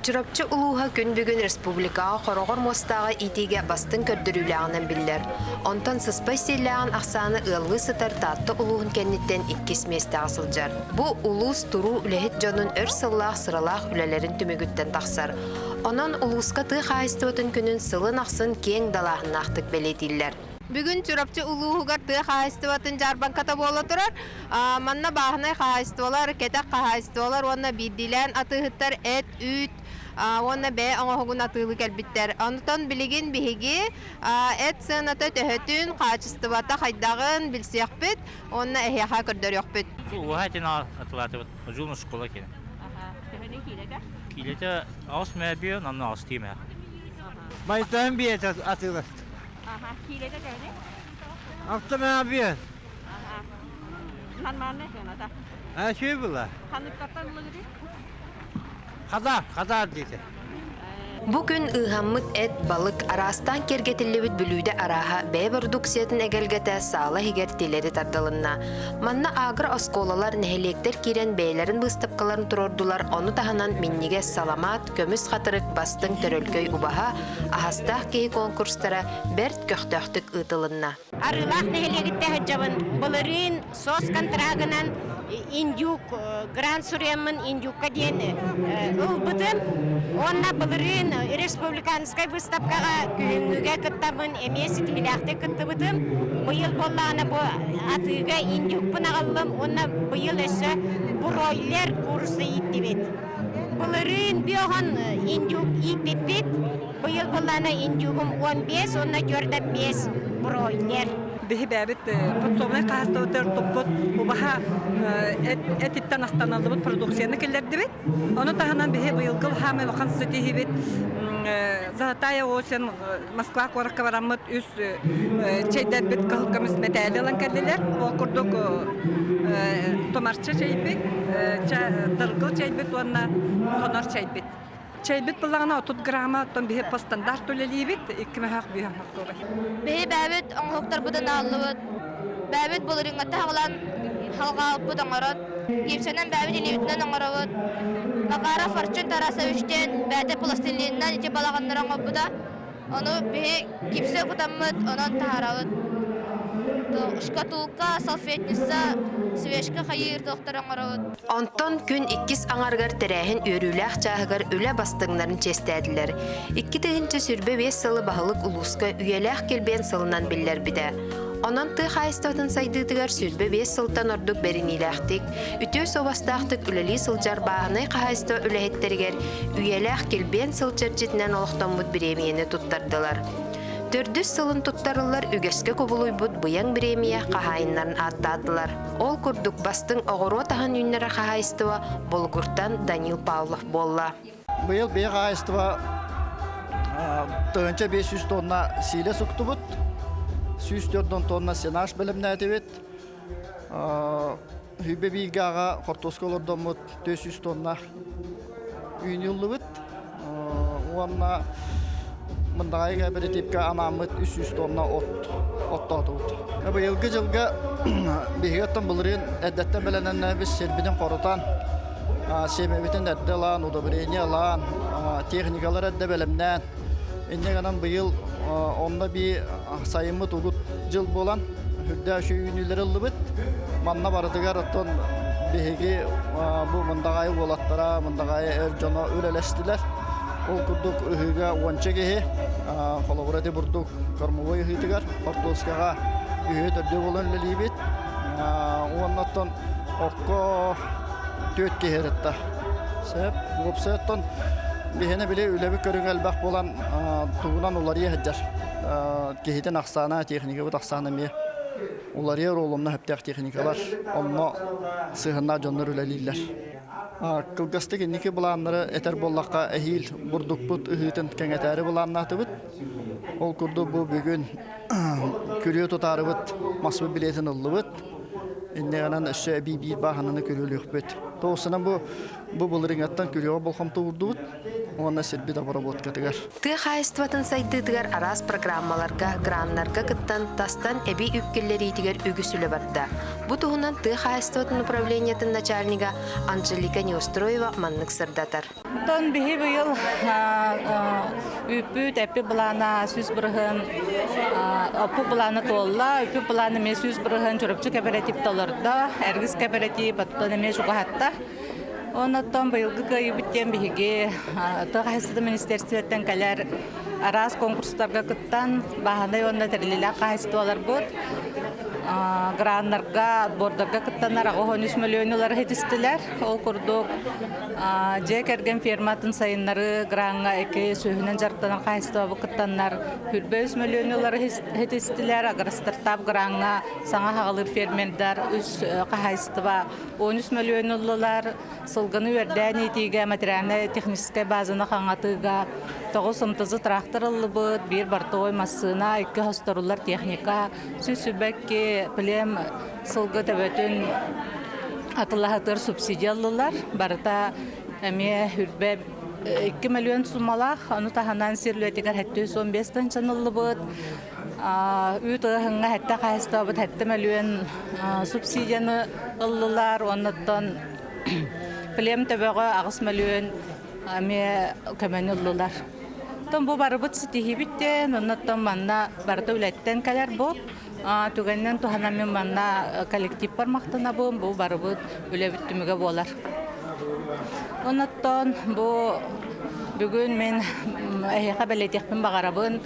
Чурапчы улууһа күн бүгүн республикаҕа хороҕор муостааҕы иитиигэ бастыҥ көрдөрүүлээҕинэн биллэр. Онтон сыспай сиэллээҕин ахсаана ыаллыы сытар Таатта улууһун кэнниттэн иккис миэстэҕэ сылдьар. Бу улуус туруу үлэһит дьонун өр сыллаах сыралаах үлэлэрин түмүгүттэн тахсар. Онон улууска тыа хаһаайыстыбатын күнүн сылын ахсын киэҥ далааһыннаахтык бэлиэтииллэр. Бүгүн Чурапчы улууһугар тыа хаһаайыстыбатын дьаарбаҥката буола турар. Манна бааһынай хаһаайыстыбалар, кэтэх хаһаайыстыбалар уонна биирдиилээн атыыһыттар эт, үүт уонна бэйэ оҥоһугун атыылыы кэлбиттэр. Онтон билигин биһиги эт сыаната төһөтүн, хаачыстыбата хайдаҕын билсиэхпит уонна эһиэхэ көрдөрүөхпүт. Уһа этин атылаатыбыт. Ужун школа киһи. Төһөнүн киилэтэ? Киилэтэ аҕыс мээ онно аҕыс мээ. Байтаһын биэтэ атыыласт. Аха, киилэтэ төһөнүй? Автомобиль. Аха. Нормальная сыаната. А что было? Ханныктартан ылыгыдый? Хазар, хазар диэтэ. Бу күн ыыһаммыт эт, балык, араастаан киэргэтиллибит бүлүүдэ арааһа бэйэ бородууксуйатын эгэлгэтэ саала иһигэр тилэри тардылынна. Манна агро-оскуолалар, нэһилиэктэр киирэн бэйэлэрин быыстапкаларын туруордулар, ону таһынан минньигэс саламаат, көмүс хатырык, бастыҥ төрөлкөй убаһа, аһастаах киһи конкурстара бэрт көхтөөхтүк ыытылынна. Арыылаах нэһилиэгиттэн сылдьабын. Былырыын сос контрагынан индюк гран суруйаммын индюкка диэн ылбытым. Уонна былырыын республиканскай выставкаҕа күһүҥҥүгэ кыттаммын эмиэ ситиһиилээхтик кыттыбытым. Быйыл буоллаҕына бу атыыга индюкпун аҕаллым уонна быйыл өссө бройлер курса ииттибит. Былырыын биоһон индюк ииппиппит. Быйыл былаана индюгум 15 уонна 45 бройлер. Биһи бэйэбит подсобнай хаһаайыстыбатыгар туппут убаһа этиттэн астаныллыбыт продукцияны киллэрдибит. Ону таһынан биһи быйылгы хаамай улахан ситиһибит Золотая осень Москва куоракка бараммыт үс чэйдэрбит кыһыл көмүс мэтээли ылан кэллилэр. Ол курдук томарча чэйбит, дыргыл чэйбит уонна сонор чэйбит. Чэйбит буллаҕына 30 грамма, оттон биһи по стандарт үлэлиибит, икки мөһөөх биһи оҥортуобай. Биһи бэйэбит оҥоһуктарбытын ааллыбыт. Бэйэбит былырыыҥҥыттан хаҕылаан халҕаалпыт оҥорон, гипсэнэн бэйэбит илиибитинэн оҥоробут. Макаров Арчын Тарасович диэн бэйэтэ пластилинынан ити балаҕаннары оҥорбута. Ону биһи гипсэ кутаммыт, онон таһаарабыт. Шкатулка, салфетница, свечка хайыыр туохтар оҥоробут. Онтон күн иккис аҥарыгар тэрээһин үөрүүлээх чааһыгар үлэ бастыҥнарын чиэстээтилэр. 2025 сылы баһылык улууска үйэлээх килбиэн сылынан биллэрбитэ. Онон тыа хаһаайыстыбатын сайдыытыгар 25 сылтан ордук бэриниилээхтик, үтүө суобастаахтык үлэлии сылдьар бааһынай хаһаайыстыба үлэһиттэригэр үйэлээх килбиэн сыл чэрчитинэн олохтоммут бириэмийэни туттардылар. Төрдүс сылын туттарыллар үгэскэ кубулуйбут быйаҥ бириэмийэ хаһаайыннарын ааттаатылар. Ол курдук бастыҥ оҕуруот аһын үүннэрэр хаһаайыстыба Болугуртан Данил Павлов буолла. Быйыл бэйэ хаһаайыстыба 1500 тонна сиилэ суктубут, 104 тонна сенаж бэлэмнээтибит. Хүбэ бииргээҕэ хортуоска олордоммут 400 тонна үүнүллүбүт. Уонна Мындаҕайы кооперативка анааммыт 300 тонна от оттоотубут. Быйылгы дьылга биһиги оттон былырыын эрдэттэн бэлэмнэннэбит сирбитин хорутан, сиэмэбитин эрдэ ылан, удобрение ылан, техникалар эрдэ бэлэмнээн, инньэ гынан быйыл онно бии сайыммыт угут дьыл буолан, үрдээх үчүгэй үүнүүлэри ыллыбыт. Манна барытыгар оттон биһиги бу Мындаҕаайы уолаттара, Мындаҕаайы эр дьоно үлэлэстилэр. Ол курдук ыһыыга уонча киһи, холобура ити бурдук кормовой ыһыытыгар, хортуоскаҕа үһүө төрдүө буолан үлэлиибит. Уонна оттон окко түөрт киһи ырытта. Сөп. Уопсай оттон биһиэнэ били үлэбит көрүҥэ элбэх буолан тугунан уларыйа сылдьар. Киһитин ахсаана, техникабыт ахсаана эмиэ уларыйар оломно сөптөөх техникалар онно сыһыннаах дьоннор үлэлииллэр. Кылгастык инники былааннары этэр буоллахха, эһиил бурдукпут ыһыытын кэҥэтээри былааннаатыбыт. Ол курдук бу бүгүн күрүө тутаарыбыт маспыт билиэтин ыллыбыт. Инньэ гынан өссө эбии биир бааһынаны күрүөлүөхпүт. Тоҕусунан бу бу былырыыҥҥаттан күрүөҕэ болҕомто уурдубут уонна сирбит обработкатыгар. Тыа хаһаайыстыбатын сайдыытыгар араас программаларга, граннарга кыттан, тастан эбии үп киллэриитигэр үгүс үлэ барда. Бу туһунан тыа хаһаайыстыбатын управлениетын начальнига Анжелика Неустроева маннык сырдатар. Оттон биһи быйыл үүппүт, эппит былаана 100%, оппут былаана туолла, үппүт былаана эмиэ 100% Чурапчы кэпэрэтиип толордо, Эргис кэпэрэтиип оттон эмиэ чугаһатта. Оннуттан быйылгы кыайыыбыт диэн биһиги тыа хаһаайыстыбатын министиэристибэттэн кэлэр араас конкурстарга кыттан бааһынай уонна тэриллиилээх хаһаайыстыбаларбыт граннарга, отбордарга кыттаннар 83 мөлүйүөн ылары ситистилэр. Ол курдук дьиэ кэргэн ферматын сайыннарыы граҥҥа икки сүөһүнэн дьарыктанар хаһаайыстыбабыт кыттаннар 23 мөлүйүөн ылары ситистилэр. Агростартап граҥҥа саҥа хаҕалыыр фермердар үс хаһаайыстыба 13 мөлүйүөн ыллылар. Сылгыны үөрдээн иитиигэ материальнай-техническэй базаны хаҥатыыга 9 МТЗ трактор ыллыбыт, биир бортовой массыына, икки хосторуллар техника, 122 плем сылгы төбөтүн атылаһытыгар субсидия ыллылар. Барыта эмиэ үрбэ 2 мөлүйүөн суммалаах. Ону таһынан сир үлэтигэр 715 тыһыынчаны ыллыбыт. Үүт ыаһыҥҥа сэттэ хаһаайыстыбабыт сэттэ мөлүйүөн субсидияны ыллылар. Оннуттан плем төбөҕө 8 мөлүйүөн эмиэ көмөнү ыллылар. Оттон бу барыбыт ситиһиибит диэн, оннуттан манна барыта үлэттэн кэлэр бу. Түгэнинэн туһанан мин манна коллективпар махтанабын, бу барыбыт үлэбит түмүгэ буолар. Оннуттан бу бүгүн мин эһиэхэ бэлиэтиэхпин баҕарабын.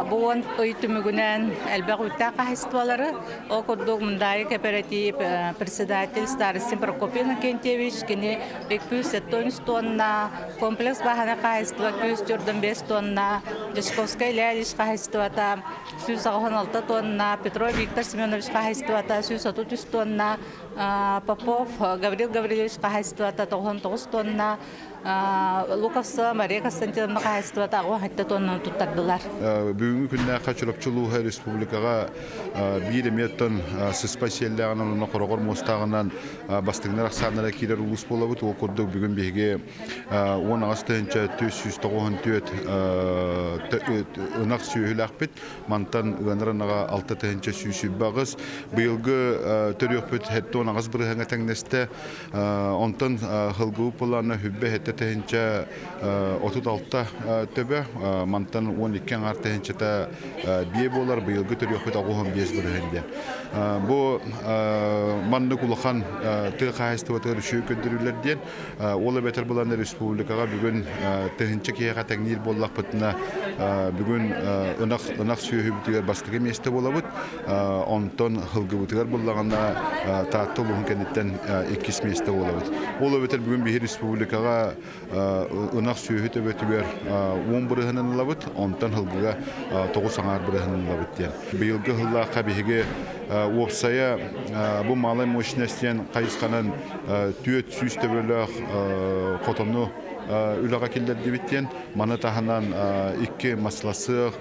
Бу 10 ый түмүгүнэн элбэх үүттээх хаһаайыстыбалары, ол курдук Мындаайы кэпэрэтиип председатель Старостин Прокопий Иннокентьевич, кини 273 тонна, комплекс бааһынай хаһаайыстыба 245 тонна, Дьячковскай Илья хаһаайыстыбата 186 тонна, Петров Виктор Семенович хаһаайыстыбата 133 тонна, Попов Гаврил Гаврильевич хаһаайыстыбата 99 тонна, Луковцева Мария Константиновна хаһаайыстыбата 87 тоннаны туттардылар. Бүгүҥҥү күннээххэ Чурапчы улууһа республикаҕа биир эмиэ оттон сыспай сиэллээҕинэн уонна хороҕор муостааҕынан бастыҥнар ахсааннара киирэр улуус буолабыт. Ол курдук бүгүн биһиги 18 тыһыынча 494 ынах сүөһүлээхпит. Мантан ыанар ынаҕа 6 128. Быйылгы төрүөхпүт 78 бырыһыаҥҥа тэҥнэстэ. Онтон сылгыбыт былаана 27 тыһыынча 36 төбө, мантан 12 аҥаар тыһыынчата биэ буолар, быйылгы төрүөхпүт 95% диэн. Бу маннык улахан тыа хаһаайыстыбатыгар үчүгэй көрдөрүүлэр диэн, ол эбэтэр былаана республикаҕа бүгүн тыһыынча киһиэхэ тэҥниир буоллахпытына, бүгүн ынах ынах сүөһүбүтүгэр бастакы миэстэ буолабыт. Онтон сылгыбытыгар буллаҕына Таатта улууһун кэнниттэн иккис миэстэ буолабыт. Ол эбэтэр бүгүн биһи республикаҕа ынах сүөһү төбөтүгэр 10 бырыһынан ылабыт, онтон сылгыга 9,5 бырыһынан ылабыт диэн. Быйылгы сыллаахха биһиги уопсайа бу малай мощность диэн хайысханан 400 төбөлөөх хотону үлэҕэ киллэрдибит диэн. Маны таһынан икки маслосыах,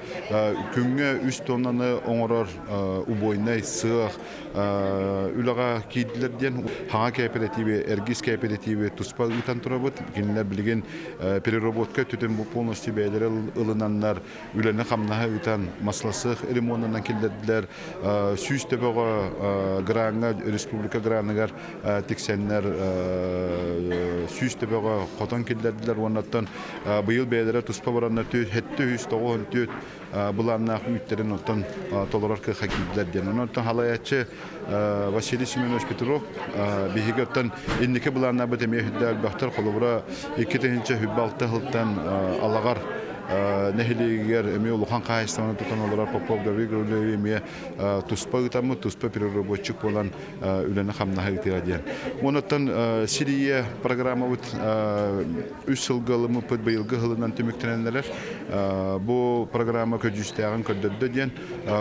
күҥҥэ үс тоннаны оҥорор убойнай сыах үлэҕэ киирдилэр диэн хаҥа кооперативы, Эргис кооперативы туспа ыытан турабыт. Кинилэр билигин переработка өттүтүн бу полностью бэйэлэрэ ылынаннар үлэни-хамнаһы ыытан маслосыах ремонунан киллэрдилэр. 100 төбөҕө граҥҥа, республика граныгар тиксэннэр 100 төбөҕө хотон киллэрдилэр уоннаттан быйыл бэйэлэрэ туспа бараннар 794 былааннаах үүттэрин оттон толорор кыахха киирдилэр диэн. Онон халайааччы Василий Семенович Петров биһиги оттон инники былааннаабыт эмиэ үрдэ элбэхтэр холобура 2026 сылтан Алаҕар нэһилиэгигэр эмиэ улахан хаһаайыстыбаны тутан олорор Попов Гаврил Гаврильевич эмиэ туспа ыытаммыт, туспа переработчик буолан үлэни-хамнаһы ыытыа диэн. Онуттан Сирия программабыт үс сылга ылыммыппыт быйылгы сылынан түмүктэнэн эрэр. Бу программа көдьүүстээҕин көрдөрдө диэн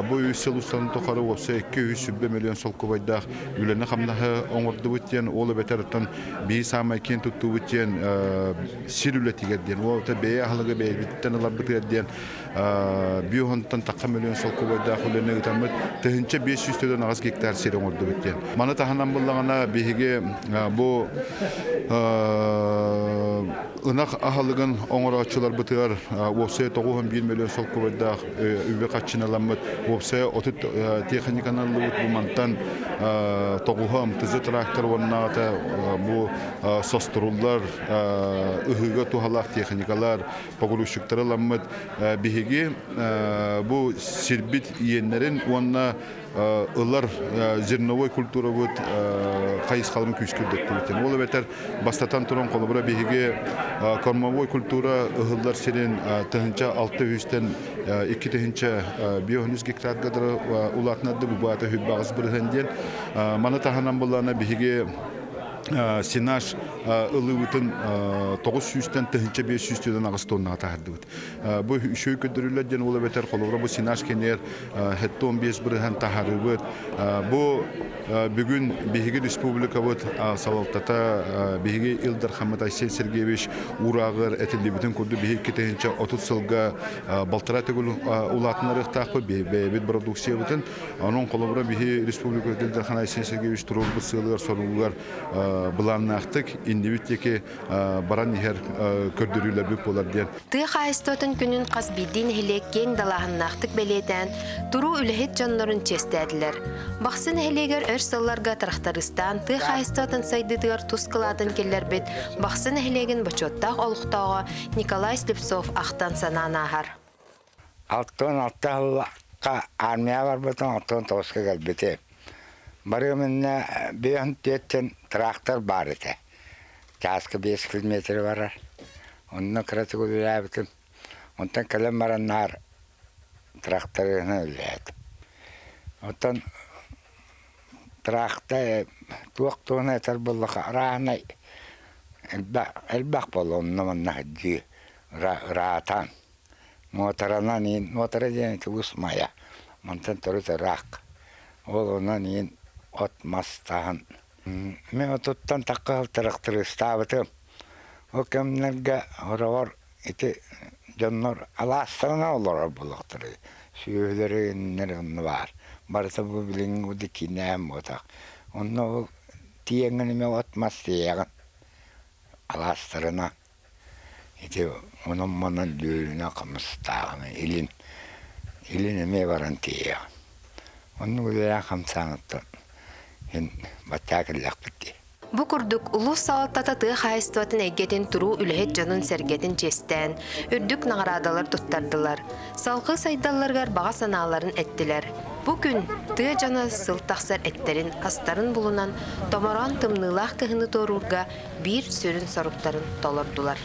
бу 3 сыл устатын тухары уопсай 220 миллион солкуобайдаах үлэни-хамнаһы оҥордубут диэн, ол эбэтэр оттон биир саамай киэн туттуубут диэн сир үлэтигэр диэн. Ол бэйэ аһылыгы бэйэбиттэн. техниканы ыларбытыгар диэн биохонтон тахха миллион солкуобайдаах үлэни ыытаммыт 1548 гектар сир оҥордубут диэн. Маны таһынан буллаҕына биһиги бу ынах аһылыгын оҥорооччуларбытыгар уопсайа 91 миллион солкуобайдаах үбү хаччыналаммыт уопсайа 30 техниканы ыллыбыт бу мантан тоҕуһа МТЗ трактор уоннаҕыта бу состоруллар ыһыыга туһалаах техникалар погрузчиктары ыламмыт биһиги бу сирбит иэннэрин уонна ылар зерновой культурабыт хайысхаларын күүскэ үрдэттибит. Ол эбэтэр бастатан туран холобура биһиги кормовой культура ыһыллар сирин 1600-тэн 2500 гектарга улаатынарды бу баата хүббаҕыс бырыһын диэн. Маны таһынан буллана биһиги сенаж ылыыбытын 900-тэн 1500-тэн тоннаға таһардыбыт. Бу үчүгэй көрдөрүүлэр диэн ол эбэтэр холобура бу сенаж кэнээр 75 бырыһан таһарыбыт. Бу бүгүн биһиги республикабыт салалтата биһиги Ил Дархаммыт Айсен Сергеевич уурааҕар этиллибитин курдук биһиги 2030 сылга балтараа төгүл улаатынарыахтаахпыт бэйэбит продукциябытын. Онон холобура биһи республика Ил Дархан Айсен Сергеевич туруорбут сыалыгар-соругугар былааннаахтык иннибит диэки баран иһэр көрдөрүүлэрбит буолар диэн. Тыа хаһаайыстыбатын күнүн хас биирдии нэһилиэк киэҥ далааһыннаахтык бэлиэтээн, туруу үлэһит дьоннорун чиэстээтилэр. Бахсы нэһилиэгэр өр сылларга трактористаан тыа хаһаайыстыбатын сайдыытыгар тус кылаатын киллэрбит Бахсы нэһилиэгин бочуоттаах олохтооҕо Николай Слепцов ахтан-санаан ааһар. 66 сыллаахха армия барбытым, 69-ка кэлбитим. Барыам иннэ биэһин тиэттэн трактор баар этэ. Чааска 5 километр барар. Онно кыратык үлэлээбитим. Онтон кэлэн баран наар тракторынан үлэлээтим. Оттон тракта туох туһунан этэр буоллахха арааһынай элбэх элбэх буолла онно-манна сылдьыы ыраатан. Муотаранан иин муотара диэн ити Уус Майа мантан төрүт ыраах. Ол онон иин от-мас таһан мин отуттан тахха сыл тырахтарыыстаабытым. Ол кэмнэргэ хороҕор ити дьоннор алаастарынан олорор буолуохтара. Сүөһүлэри иннэр онно баар. Барыта бу билиҥҥи курдук кииннээн буотах. Онно ол тиийэҥҥин эмиэ от-мас тиэйэҕин алаастарынан. Ити онон-манан лүөлүнэн хамсатааҕына илин, илин эмиэ баран тиийэҕин. Оннук үлэлээх хамсааныттан син баччаа кэллэхпит дии. Бу курдук улуус салалтата тыа хаһаайыстыбатын эйгэтин туруу үлэһит дьонун-сэргэтин чиэстээн, үрдүк наҕараадалар туттардылар. Салгыы сайдалларыгар баҕа санааларын эттилэр. Бу күн тыа дьоно сыл тахсар эттэрин, астарын булунан, томороон тымныылаах кыһыны туоруурга биир сүрүн соруктарын толордулар.